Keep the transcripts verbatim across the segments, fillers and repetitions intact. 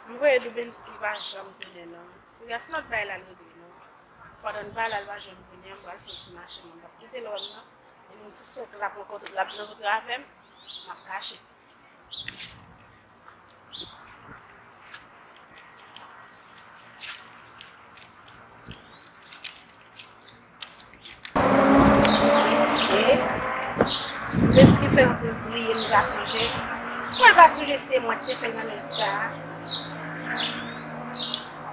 M voye Dubensky, li pa janm tounen non. Li gen se lòt bagay la l regle non. Pandan n pa la, li pa janm tounen, m pral fè yon ti mache, mwen p ap kite lòn nan. Epi m sispèk l ap rankontre, l ap rankontre avè m, m ap kache. Mesye, menm si fè yon pou l bliye, m pa sonje. Mwen pa sonje se mwen ki te fè l nan minit sa a.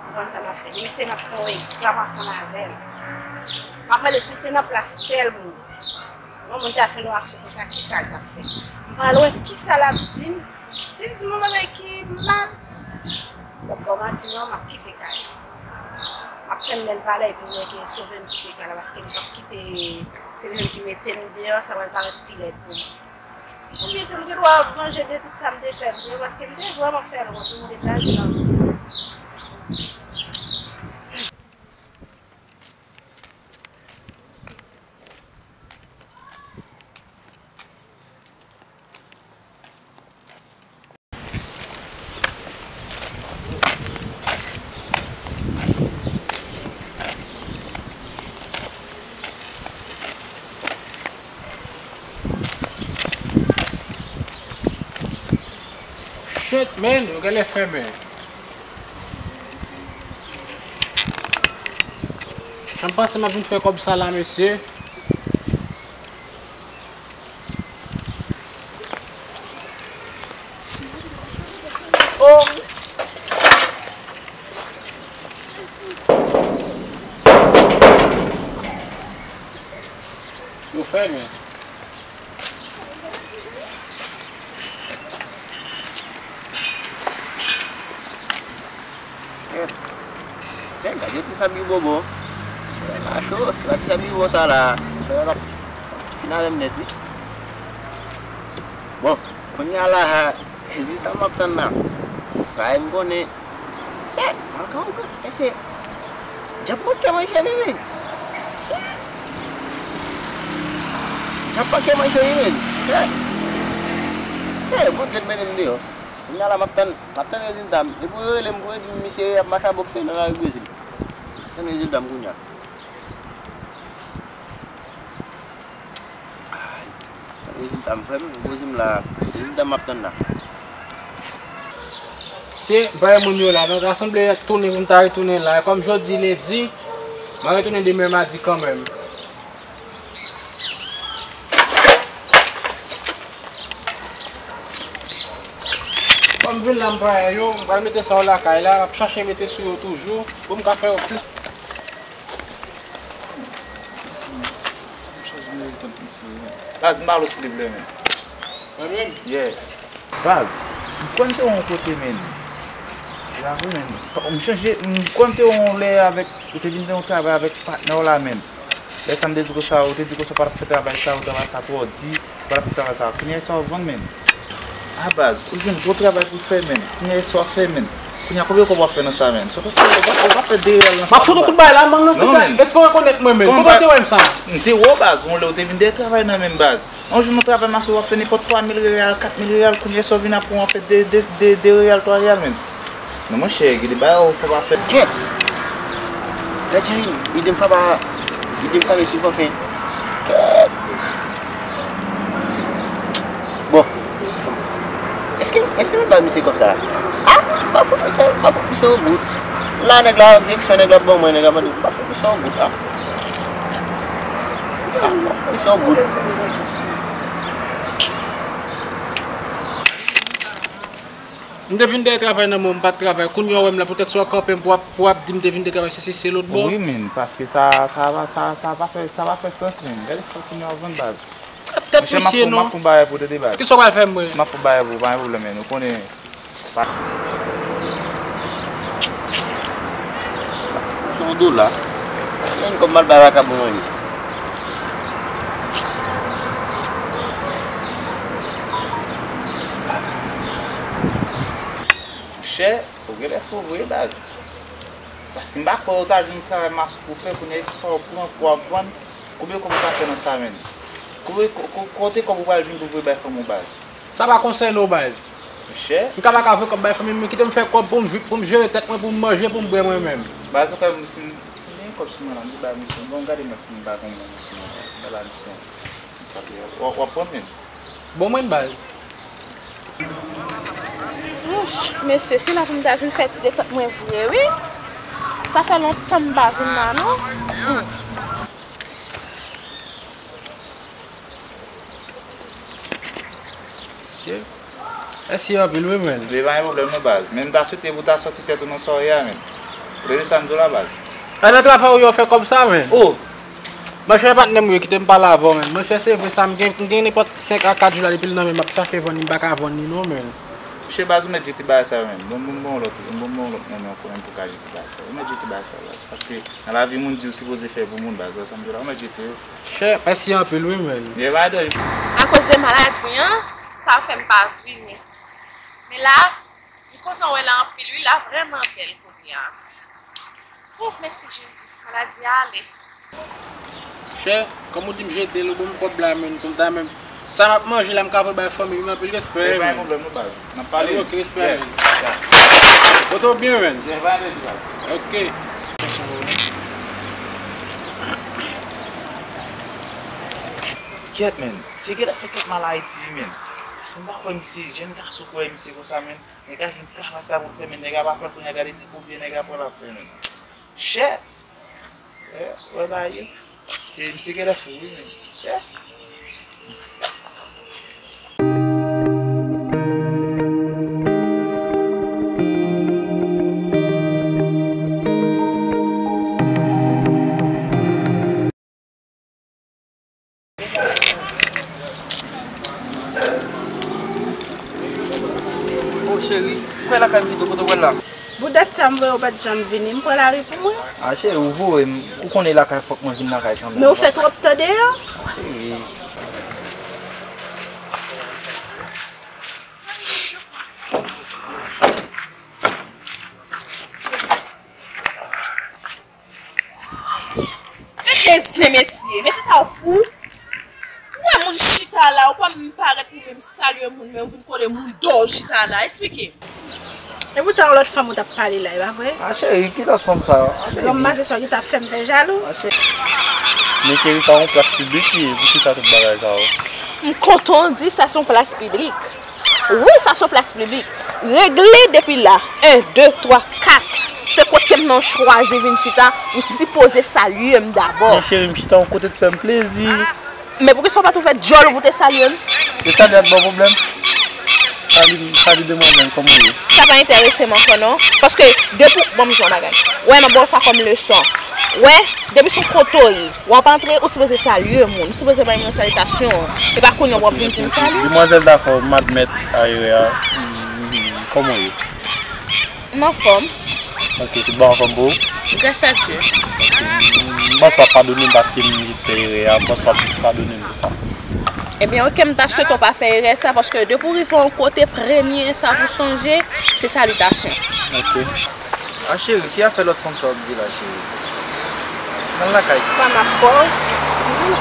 Ou konn sa m ap fè. Mesye, m ap pran yon egzanp ansanm avè l. M ap mande si l te nan plas tèl moun. Yon moun ta fè yon aksyon konsa, kisa l t ap fè? M pral wè kisa l ap di m. Si l di m yon bagay ki mal, m p ap ba w manti non, m ap kite kay la. M ap tann lè l pale epi m wè ke sove m kite kay la, paske m p ap kite se li menm ki mete m deyò, sa pral parèt pi lèd pou mwen. Pou m te, m te dwe vanje de tout sa m te fè m yo, paske m te vrèman fè l wont, m te kraze nan. Shit, man, yo genlè fèmen. Jan m panse m ap vin fè kòb sa la, mesye. Oh! Yo fèmen. Kèt. Sèl gade ti sab li bobo. Sèl la cho, se pa ti sab li bon sa la. Sèl la fin avè m nèt wi. Bon, kounye a la, rezilta m ap tann la. Paske m konnen Sè, malkan ou ka sa pase. Djab pa kè manje wi men. Sè. Djab pa kè manje wi men. Sè. Sè, Bondye t mennen m deyò. Kounye a la m ap tann, m ap tann rezilta m. Epi yo rele m pou yo di m misye ap mache a bòkse nan lari Brezil. M ap tann rezilta m kounye a. Ay, rezilta m frè m, poze m la, rezilta m ap tann la. Se bay moun yo la, nou ta sanble tounen pou n ta retounen la. Kòm jodi lendi, m a retounen demen madi kanmenm. Kòm vin la m pa yo, m pral mete sa yo lakay la, m ap chache mete sou yo toujou, pou m ka fè yo plis. Baz, m ba l silvouplè, men. Mwen menm? Yeah. Baz, m konn te yon kote, men. La vre, men. M chanje, m konn te yon lè avèk, ou te vin te yon travay avèk patnè w la, men. Lè sa m te di konsa, ou te di konsa w pa t ap fè travay sa, ou travay sa twò di. Ou pa t ap fè travay sa. Kounye a sa w vann, men. A baz, ou jwenn gwo travay pou fè, men. Kounye a sa w fè, men. Kounye a konbyen kòb w ap fè nan sa, men? Sa w pa fè, ou pa, ou pa fè de reyèl nan sa. M ap fout ou kout bay la, manman, non, men. Èske w rekonèt mwen, men? Kòman te wè m sa? M te wè w, baz, yon lè ou te vin de travay nan men, baz. Yon jou nou travay mache, w ap fè nenpòt twa mil reyèl, kat mil reyèl, kounye a sa w vin ap pran w ap fè de, de, de, de reyèl, twa reyèl, men. Men monchè, gen de bagay ou fè pa fè. Kèt! Gad Jerry, ede m fè pa, ede m fè mesye fò fen. Kèt! Bon, èske, èske nou ba misye kòb sa la? A, m pa fout misye, m pa fout misye yon goud. La nèg la, direksyon nèg la ban mwen, nèg la mande, m pa fout misye yon goud la. A, m pa fout misye yon goud. M te vin dèyè travay nan men w, m pa t travay. Kounye a w wè m la, poutèt sa w kanpe m pou w ap, pou w ap di m te vin de travay, se, se, se lòt bò. Wi, men, paske sa, sa, sa, sa, sa pa fè, sa pa fè sans, men. Gade sa kounye a w vann, baz. Tèt misye non. M ap fè yon bagay pou tande, baz. Kisa w pral fè m, mwen? M ap fè yon bagay pou, pa gen pwoblèm, men. Ou konnen. Se yon dola. Se yon kòb m al bay vakabon manje. Monchè, ou genlè fou vre, baz. Paske m pa kwè ou ta jwenn travay mache pou fè, kounye a sa w pran pou w ap vann, konbyen kòb ou ka fè nan sa, menm? Kote, ko-, ko-, kote kòb ou pral jwenn pou w voye bay fanmi w, baz? Sa pa konsène w, baz. Monchè. M ka pa ka voye kòb bay fanmi m, kite m fè kòb pou m vi-, pou m jere tèt mwen, pou m manje, pou m bwè mwen menm. Baz, ou ka, si m, si m gen kòb sou mwen la, m di bay misye. Bon, gade mwen si m pa gon moun sou mwen la. Bay la misye. W ap, w ap pran menm. Bon, mwen baz. Ouch, mesye, se la pou m ta vin fè ti detant mwen vre, wi. Sa fè lontan m pa vin la, non. Hmm. Mesye, mèsi anpil, wi, menn. Li pa gen pwoblèm, non, baz. Men m ta swete pou w ta sòti tèt ou nan sware a, menn. Ou tande sa m di w la, baz? A, nan travay ou yo fè kòb sa, menn. Oh! Monchè, patnè m, wi, kite m pale avè w, menn. Monchè, se vre sa, m gen, m gen nenpòt senk a kat jou la depi l nan men m ap chache vann li, m pa ka vann li, non, menn. Monchè, baz, ou mèt jete bagay sa yo, menn. Bon, bon, bon, lòt, bon, bon, lòt, menn, ankò, menn, pou ka jete bagay sa yo. Ou mèt jete bagay sa yo, baz. Paske nan lavi, moun di ou sipoze fè pou moun, baz. Ou wè sa m di w la, ou mèt jete yo. Chè, mèsi anpil, wi, menn. Byen, pa de. Akoz de maladi an, sa fè m pa vini. Men la, m kontan wè la anpil, wi, la vrèman bèl kounye a. Oh, mèsi Jezi, maladi a ale. Chè, kòm ou di m jete l, ou ban m kòb la, menn, pou m ta menm. Sa m ap manje la, m ka voye bay fanmi m, anpil respè, menn. Pwoblèm, non, baz. N ap pale. Ok, respè, menn. Kote w byen, menn? Ok. Kèt, menn. Se genlè fè kèt mal Ayiti, menn. Paske m pa wè misye, jèn gason k wè misye konsa, menn. Nèg la jwenn travay sa pou l fè, menn. Nèg la pa fè l kounye a, gade ti bouke nèg la pran l ap fè, menn. Chè! Wè, wè bagay yo. Se, misye genlè fou, wi, menn. Chè! Oh, cheri, m kwè lakay m pito, kote w pral la? Bout dat sa m voye w pa t janm vini, m pran lari pou mwen. Ah, cheri, ou voye m, ou konnen lakay fòk mwen vin lakay kanmenm. Men ou fè twòp tan deyò. Cheri. Gade zen mesye, mesye sa w fou. Ou wè moun chita la, ou pa menm parèt pou menm salye moun, men ou vin kole moun dò w chita la. Esplike m. E poutan yon lòt fanm ou t ap pale la, e pa vre? Ah, cheri, ki lòt fanm sa? Granm maten sa w ki t ap fè m fè jalou. Ah, cheri. Men cheri, sa yon plas piblik li ye, poukisa tout bagay sa yo? M kontan w di sa se yon plas piblik. Wi, sa se yon plas piblik. Regle depi la. En, de, twa, kat. Se kote m nan chwazi vin chita, ou sipoze salye m dabò. Men cheri, m chita yon kote t fè m plezi. Men poukisa w pa t ouvè djòl ou pou te salye m? E salye a t ba w pwoblèm? Sali, sali demwazèl, kòman w ye? Sa pa enterese m ankò non. Paske depi, bon, m di w yon bagay. Wè, m ap ba w sa kòm leson. Wè, depi se yon kote w ye, w ap antre, ou sipoze salye moun, ou sipoze bay moun salitasyon. E pa kounye a w ap vin di m salye. Demwazèl, dakò, m admèt erè a. Kòman w ye? M anfòm. Ok, tout bon anfòm pou ou? Gras a Dye. Ok, m panse w ap padone m paske m jis fè erè a, m panse w ap jis padone m pou sa. Ebyen, ok, m ta swete w pa fè erè sa, paske depi w rive yon kote, premye sa pou sonje, se salitasyon. Ok. Ah, cheri, ki afè lòt fanm sa w ap di la, cheri? Nan lakay. Papa m ap ba w.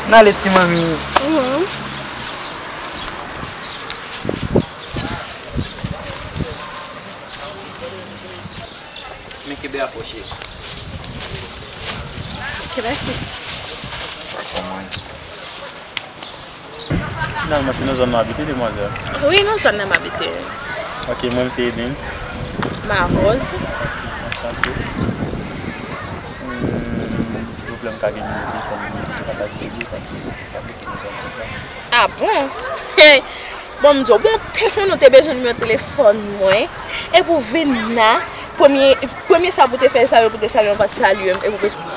N ale, ti manmi. Mhm. Men kenbe afè w, cheri. Ok, mèsi. Finalman, se nan zòn nou abite, demwazèl? Wi, nan zòn nan m abite. Ok, mwen, m se Edens. Marose. Ok, anchante. Hmm, silvouplè, m ka gen nimewo telefòn nou, jis pataje li, paske m pa abite nan zòn sa. Ah bon? Bon, m di w, bon, te konn ou te bezwen nimewo telefòn mwen, epi w vin la, premye, premye sa pou te fè, sa pou te salye m, ou pa t salye m, epi w bezwen.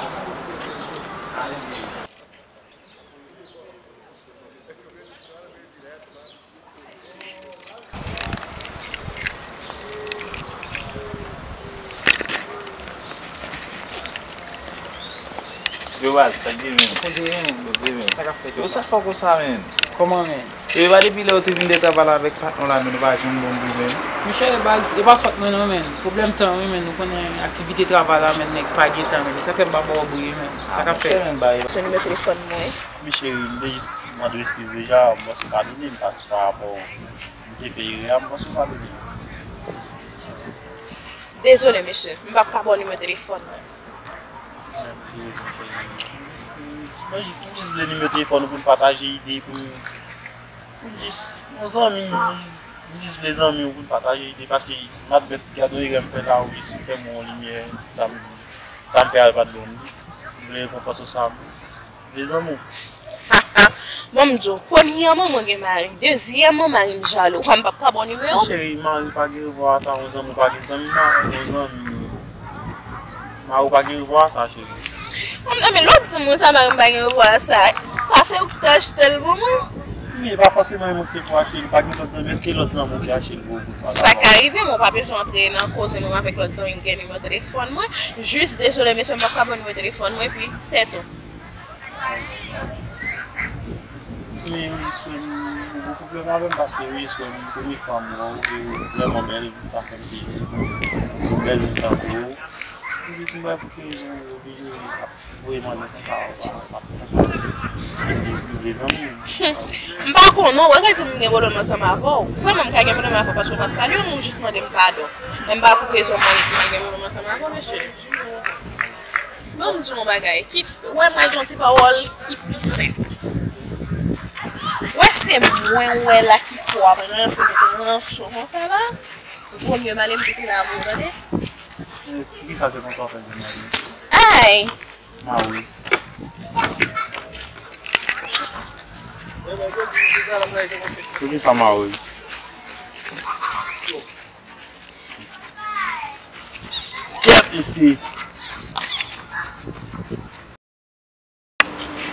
Yo, baz, sa k gen menm? Poze wi, menm. Poze, menm. Sa k ap fèt? Yo, sa fò konsa, menm. Kòman, menm? E pa depi lè ou te vin de travay la avèk patnè w la, menm, nou pa janm bon bri, menm. Monchè, baz, e pa fòt mwen non, menm. Pwoblèm tan wi, menm. Nou konnen aktivite travay la, menm, nèg pa gen tan, menm. Sa fè m pa ba w bri, menm. Sa k ap fèt? Monchè, menm, bay. Se nimewo telefòn mwen. Wi, cheri, m te jis mande w eskiz deja, m panse w padone m, paske pa rapò Te fè erè a, m panse w pa dwe. Dezole, mesye, m p ap ka ba w nimewo telefòn mwen. Mwen jis, mwen jis, mwen jis vle nimewo telefòn ou pou n pataje ide, pou n, pou n jis, yon zanmi, mwen jis, mwen jis vle zanmi w pou n pataje ide, paske m admèt gade yon erè m fè la, ou jis fè m yon limyè, sa m, sa m fè a pa t bon, m jis vle rekonpans ou sa, m jis vle zanmi w. Bon, m di w, premyèman, mwen gen mari. Dezyèmman, mari m jalou. Kwa m p ap ka ba w nimewo? Cheri, mari pa gen revwa sa, yon zanmi pa gen zanmi, mari, yon zanmi. Mari w pa gen revwa sa, cheri. Ann, ann, men lòt zanmi sa, mari m pa gen revwa sa. Sa se ou ki te achte l pou mwen? Men, e pa fòseman mwen ki te pou achte l, pa gen lòt zanmi. Èske lòt zanmi w ki achte l pou ou, pou l pa... Sa ka rive, men w pa bezwen antre nan koze mwen avèk lòt zanmi m gen nimewo telefòn mwen. Jis dezole, mesye, m p ap ka ba w nimewo telefòn mwen, epi sètou. Men, wi, sè m, ou gen pwoblèm avè m, paske, wi, sè m, premye fwa m wè w, e ou vrèman bèl, sa fè m plezi. Bèl moun tankou ou. Epi, si m pa pou ki rezon, ou oblije ap voye mande konsa, w pa, w pa, w pa, m pa konnen, ou wè, di m gen pwoblèm ansanm avè w. Vrèman, m ka gen pwoblèm avè w paske w pa t salye m, ou jis mande m padon. Men m pa pou ki rezon m al, m al gen pwoblèm ansanm avè w, mesye. Bon, m di w yon bagay, ki, wè, m al di yon ti pawòl ki pi senp. Wè, se mwen, wè, la ki fè w ap ranse, ranse konsa la. Vomye m ale m kite la pou ou, tande? E, poukisa se konsa w fè l di m la? Ay! Mawiz. Poukisa Mawiz? Kèt isi.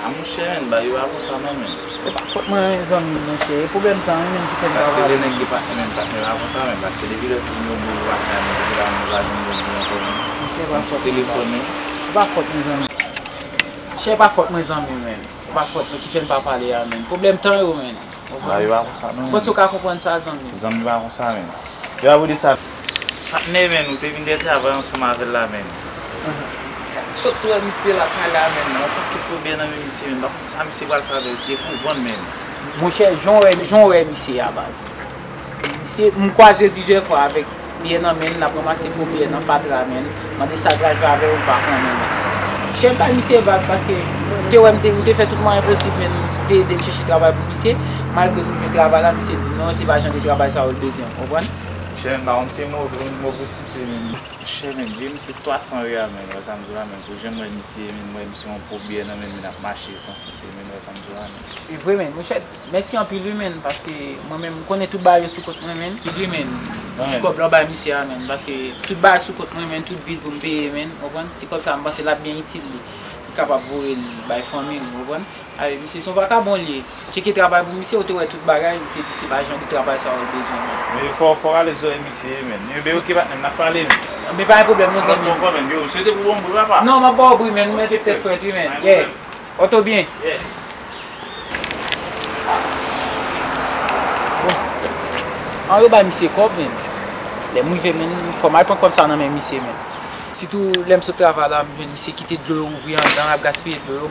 A monchè, men, bagay yo pa konsa non, men. E pa fòt mwen, zanmi m, mesye. E pwoblèm tan wi, menm ki fè m pa pale. Paske lè nèg gen patnè, men, patnè pa konsa, men. Paske depi lè pou nou bon yo pa fè, men, depi la nou pa jwenn bon yo ankò, men. Misye pa fòt mwen, zanmi. E pa fòt mwen, zanmi. Chè, e pa fòt mwen, zanmi, men. E pa fòt mwen ki fè m pa pale a, men. Pwoblèm tan yo, men. Bagay yo pa konsa non. Panse w ka konprann sa, zanmi. Zanmi pa konsa, men. Yo ap rele sa patnè, men, ou te vin de travay ansanm avè l la, men. Sot tou wè misye lakay la, men, nan yon pakèt pwobèm nan men misye, men, m pa konn sa misye pral fè avè w, si e pou vann, men. Monchè, jan w wè, jan w wè misye a, baz. Misye, m kwaze l plizyè fwa avèk pyè nan men l, l ap ranmase gwo pyè nan fatra men l, mande sa l pral fè avè l, ou pa konnen. Chè, bay misye vag, paske ou te wè m te, ou te fè tout mwayen posib, men ou te ede m chèche travay pou misye. Malgre nou jwenn travay la, misye di non, se pa jan de travay sa yo l bezwen, w konprann? Chè, m pa konn si move, move site men. Chè, men, vye misye twa san real, men, wè sa m di w la, men, pou jan m wè misye, men, m wè misye yon pwobèm nan men l, men, ap mache san site men, wè sa m di w la, men. E vre, men, monchè, mèsi anpil, wi, men, paske mwen menm, m konnen tout bagay yo sou kont mwen, men. Wi, men. Ti kòb la w bay misye a, men, paske tout bagay sou kont mwen, men, tout bil pou m peye, men, w konprann? Ti kòb sa, m panse l ap byen itil li. Li kapab voye l bay fanmi l, w konprann? Ay, misye se yon vakabon li ye. Tcheke travay pou misye, ou te wè tout bagay, misye di se pa jan de travay sa yo l bezwen, men. Men fò, fò w ale zòrèy misye, men. Ebyen, oke, patnè m, n ap pale, men. Men pa gen pwoblèm, non, zanmi m. Ankò, men, yo, m swete pou bon bri, papa. Non, m ap ba w bri, men, nou mete tèt frèt, wi, men. Yeah. Oto byen. Yeah. Bon. An yo bay misye kòb, men. Lè m rive, men, fò m al pran kòb sa nan men misye, men. Sitou lè m sot travay la, m jwenn misye kite dlo yo ouvri anndan, ap gaspiye dlo yo.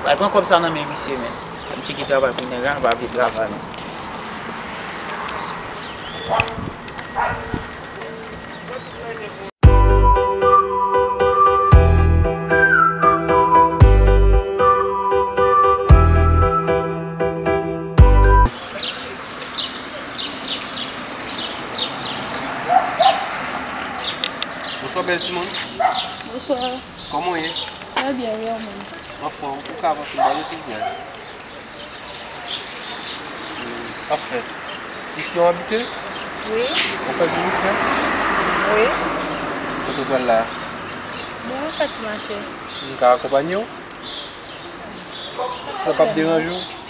M al pran kòb sa nan men misye, men. M tcheke travay pou nèg la, m pa vle travay, men. Bonswa, bèl timoun. Bonswa. Kòman w ye? Trè byen, wi, ou menm? Anfòm, ou ka avanse, m ba nou tout byen. Anfèt, isi w abite? Wi. Ou fèk vin isi a? Wi. Kote w pral la a? Bon, mwen fè ti mache. M ka akonpanye w? Si sa p ap deranje w?